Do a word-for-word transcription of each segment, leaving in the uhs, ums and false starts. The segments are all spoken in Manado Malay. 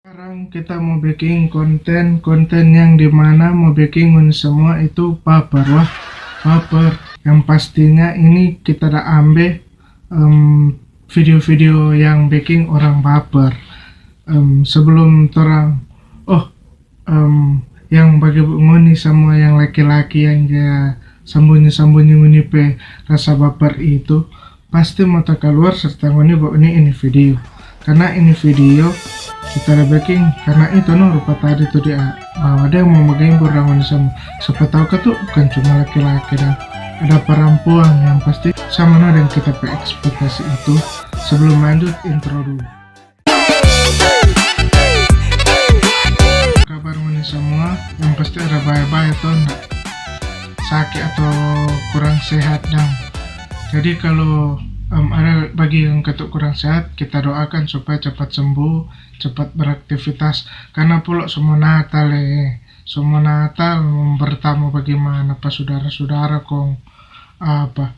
Sekarang kita mo beking konten, konten yang dimana mo beking ngoni samua itu baper, wah, baper. Yang pastinya ini kita da ambe, em, video-video yang beking orang baper. Em, sebelum torang, oh, em, yang bagi ngoni samua yang laki-laki yang ja sambunyi-sambunyi ngoni pe rasa baper itu, pasti mo takaluar serta ngoni bauni ini video. Karna ini video kita da beking karna itu no rupa tadi tu di a-, bahwa dia mo menghibur dang ngoni samua. Sapa tau katu bukan cuma laki-laki dang, ada parampuang yang pasti sama no deng kita pe ekspektasi itu. Sebelum lanjut, intro dulu. Kabar ngoni samua, yang pasti ada bae-bae to, nda saki atau kurang sehat dang. Jadi kalu, em, ada bagi yang katu kurang sehat, kita doakan supaya cepat sembuh, cepat beraktivitas. Karna pulo so mo Natal, eh, so mo Natal, mo bertamu bagimana pa sudara-sudara kong apa,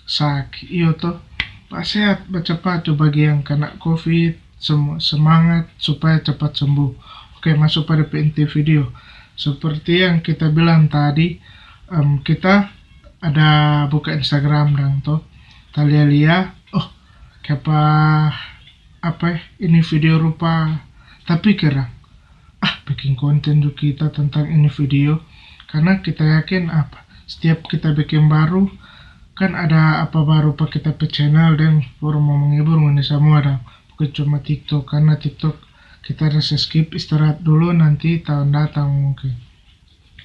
saki. Iyo to, pa sehat bacapat jo bagi yang kana covid, sem-, semangat supaya capat sembuh. Oke, maso pa depe inti video. Seperti yang kita bilang tadi, em, kita ada buka Instagram dang to. Ta lia-lia, oh, kiapa, apa, ini video rupa ta pikir dang, ah, beking konten jo kita tentang ini video. Karna kita yakin apa, setiap kita beking baru, kan ada apa baru pa kita pe channel deng for mo menghibur ngoni samua dang. Bukan cuma TikTok, karna TikTok kita rasa skip, istirahat dulu, nanti tahun datang mungkin.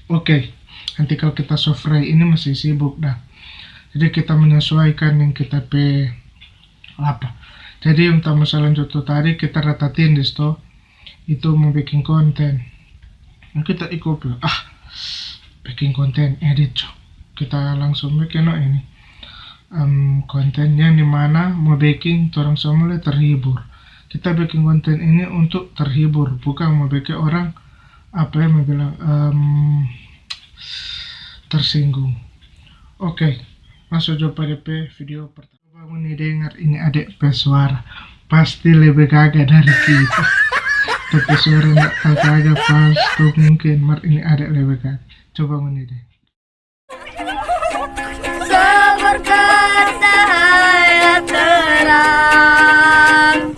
Oke, nanti kalu kita so free, ini masih sibuk dang. Jadi kita menyesuaikan deng kita pe apa. Jadi untuk masalah lanjut tu tadi kita da tatindis to, itu mo beking konten. Nah, kita iko pe, ah, beking konten, edit jo. Kita langsung beking no ini. Em, konten yang dimana mo beking torang samua le terhibur. Kita beking konten ini untuk terhibur, bukan mo beking orang, apa ya, mo bilang, em, tersinggung. Oke, maso jo pa depe video pertama. Coba ngoni dengar ini ade pe suara, pasti lebe gaga dari kita. Tapi suara nda tau gaga, palsu, mungkin, mar ini ade lebe gaga. Coba ngoni dengar. Seberkat cahaya terang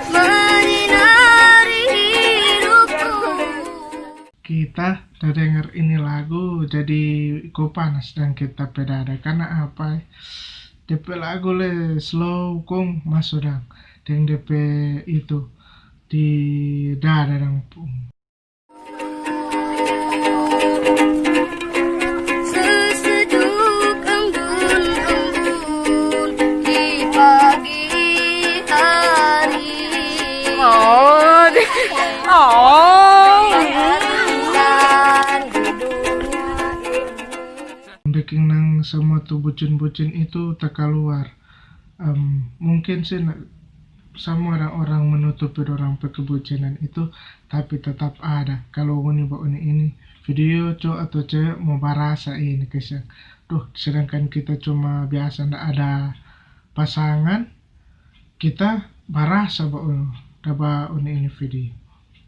menyinari hidupku. Kita da dengar ini lagu, jadi iko panas dang kita pe dada. Karna apa? Depe lagu le slow kong maso dang deng depe itu di dada dang pung. Sesejuk embun-embun di pagi hari. Oh, oh. Beking nang samua tu bucin-bucin itu takaluar. Em, mungkin sih na-, samua orang-orang menutupi dorang pe kebucinan itu, tapi tetap ada. Kalu ngoni bauni ini video, cowok atau cewek mo barasa ini kasiang. Duh, sedangkan kita cuma biasa nda ada pasangan, kita barasa bauni, da bauni ini video.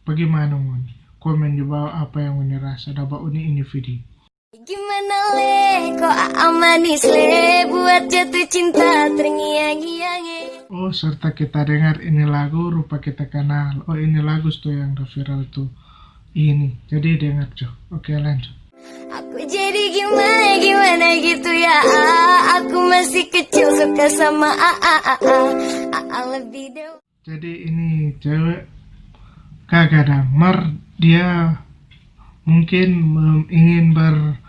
Bagimana ngoni? Komen di bawah apa yang ngoni rasa da bauni ini video. Gimana le, ko Aa manis le, buat jatuh cinta terngiang-ngiang, eh. Oh, serta kita dengar ini lagu rupa kita kanal. Oh, ini lagu tu yang da viral tu. Ini, jadi dengar jo. Oke, lanjut. Aku jadi gimana, gimana gitu ya, Aa. Aku masih kecil, suka sama Aa, Aa, Aa. Aa lebih dewasa. Jadi ini cewek gaga dang, mar dia mungkin mem-, ingin ber-,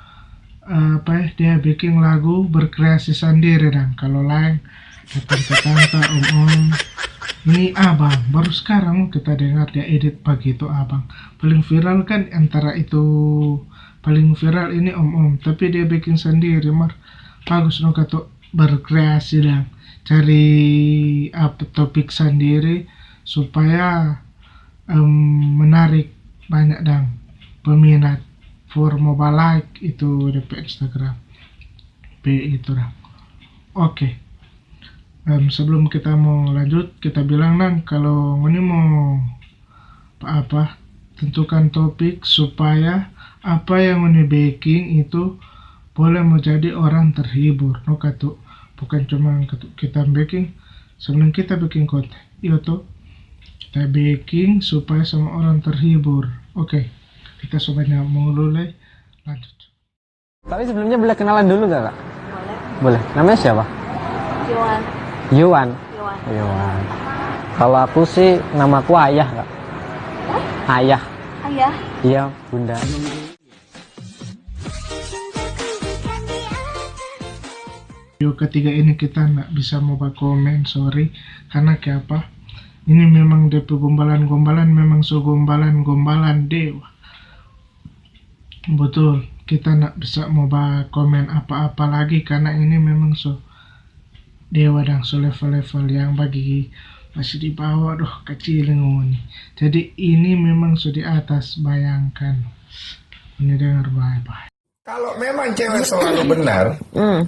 eh, apa ya, dia biking lagu berkreasi sandiri dang. Kalu laeng, tanta-tanta, om-om, ini abang, baru skarang kita dengar dia edit bagitu, abang. Paling viral kan antara itu, paling viral ini om-om, tapi dia biking sandiri, mar bagus no katu berkreasi dang cari apa, topik sandiri supaya, em, menarik banyak dang peminat for mo ba-like itu depe Instagram pe itu dang. Oke. Em, sebelum kita mo lanjut, kita bilang nang, kalo ngoni mo apa, tentukan topik supaya apa yang ngoni beking itu boleh mo jadi orang terhibur, no katu. Bukan cuma katu kita beking, sebenarnya kita beking konten, iyo to, kita beking supaya semua orang terhibur. Oke, kita so banya mulu lai, lanjut. Tapi sebelumnya boleh kenalan dulu gak, Kak? Boleh. Boleh. Namanya siapa? Yuan. Yuan? Yuan. Yuan. Kalau aku sih, namaku Ayah, Kak. Hah? Ayah. Ayah? Iya, Bunda. Yo, ketiga ini kita ndak bisa mo bakomen, sorry. Karena kiapa? Ini memang depe gombalan-gombalan memang so gombalan-gombalan dewa. Betul, kita ndak bisa mo bakomen apa-apa lagi karena ini memang so dewa dang so level-level yang bagi masih di bawah, doh, kacil ngoni. Jadi ini memang so di atas, bayangkan. Ngoni dengar bae-bae. Kalau memang cewek selalu benar, Hmm.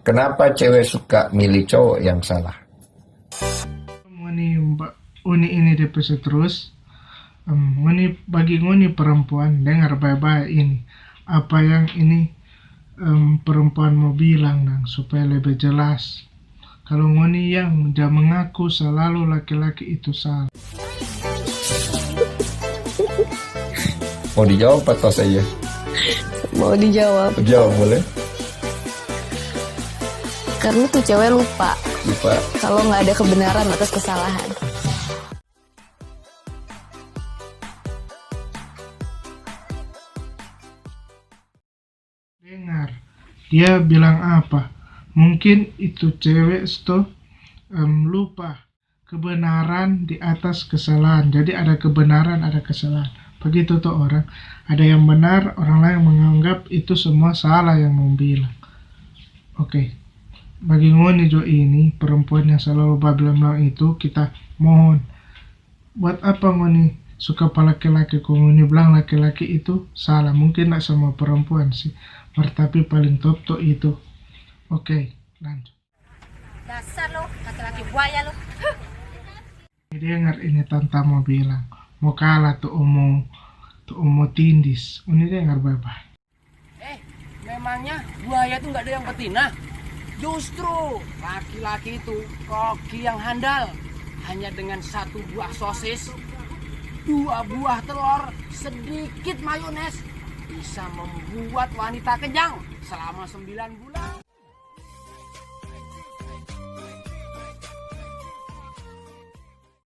kenapa cewek suka milih cowok yang salah? Ngoni mba-, uni ini depe seterus, em, ngoni, bagi ngoni perempuan, dengar bae-bae ini. Apa yang ini, em, perempuan mo bilang nang supaya lebih jelas. Kalo ngoni yang ja mengaku selalu laki-laki itu salah. Mau dijawab atau saja? Mau dijawab. Jawab boleh. Karena tuh cewek lupa. Lupa. Kalau nggak ada kebenaran atas kesalahan. Dengar, dia bilang apa? Mungkin itu cewek sto, em, lupa. Kebenaran di atas kesalahan. Jadi ada kebenaran, ada kesalahan. Begitu tuh orang. Ada yang benar, orang lain menganggap itu semua salah yang mau bilang. Oke. Bagi ngoni jo ini, perempuan yang selalu bablang-bablang itu, kita mohon. Buat apa ngoni suka pa laki-laki, kong ngoni bilang laki-laki itu salah? Mungkin ndak semua perempuan sih, mar tapi paling top to itu. Oke, lanjut. Dasar lo, laki-laki buaya lo. Ngoni dengar ini tanta mo bilang, mo kala tu omo, tu omo tindis. Ngoni dengar bae-bae. Eh, memangnya buaya itu nggak ada yang betina? Justru laki-laki itu koki yang handal. Hanya dengan satu buah sosis, dua buah telur, sedikit mayones, bisa membuat wanita kejang selama sembilan bulan.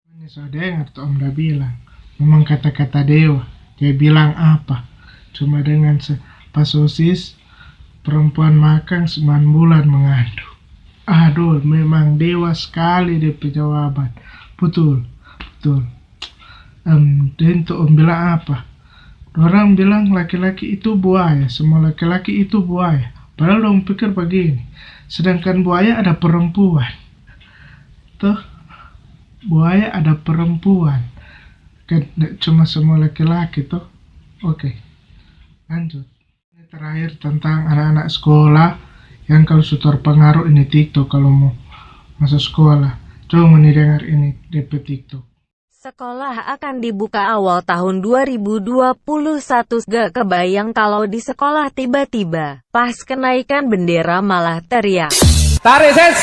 Ngoni so dengar tu Om da bilang, memang kata-kata dewa. Dia bilang apa? Cuma dengan se-, pa sosis, perempuan makang sembilan bulan mengandung. Aduh, memang dewa skali depe jawaban. Butul, butul. Em, deng tu Om bilang apa? Dorang bilang laki-laki itu buaya, semua laki-laki itu buaya. Padahal dong pikir bagini, sedangkan buaya ada perempuan. Toh, buaya ada perempuan. Kan ndak cuma semua laki-laki, toh. Oke, lanjut. Ini terakhir tentang anak-anak sekolah yang kalu su terpengaruh ini TikTok kalu mo maso sekolah. Coba ngoni dengar ini depe TikTok. Sekolah akan dibuka awal tahun dua ribu dua puluh satu. Gak kebayang kalau di sekolah tiba-tiba pas kenaikan bendera malah teriak. Tarik ses.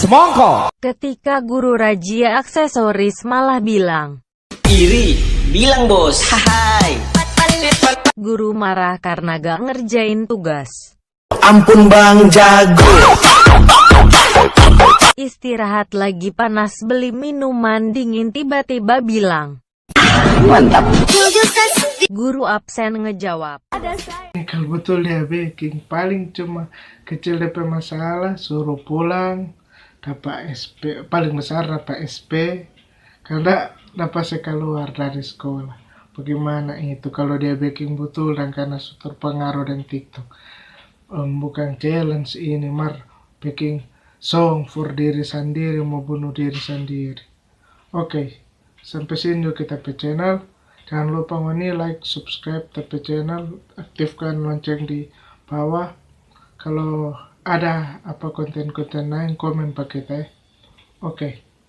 Semongko. Ketika guru rajia aksesoris malah bilang. Iri, bilang bos. Hahai. Guru marah karena gak ngerjain tugas. Ampun Bang Jago. Istirahat lagi panas, beli minuman dingin, tiba-tiba bilang. Mantap. Guru absen ngejawab. Ini kalu betul dia beking, paling cuma kecil depe masalah, suruh pulang, dapa S P, paling besar dapa S P, karena dapa se kaluar dari sekolah. Bagaimana itu kalu dia beking butul dan karena su terpengaruh deng TikTok? Em, bukan challenge ini, mar beking song for diri sandiri, mo bunuh diri sandiri. Oke, sampe sini jo kita pe channel. Jangan lupa ngoni like, subscribe ta pe channel, aktifkan lonceng di bawah. Kalo Ada apa konten-konten lain, komen pa kita e. Oke.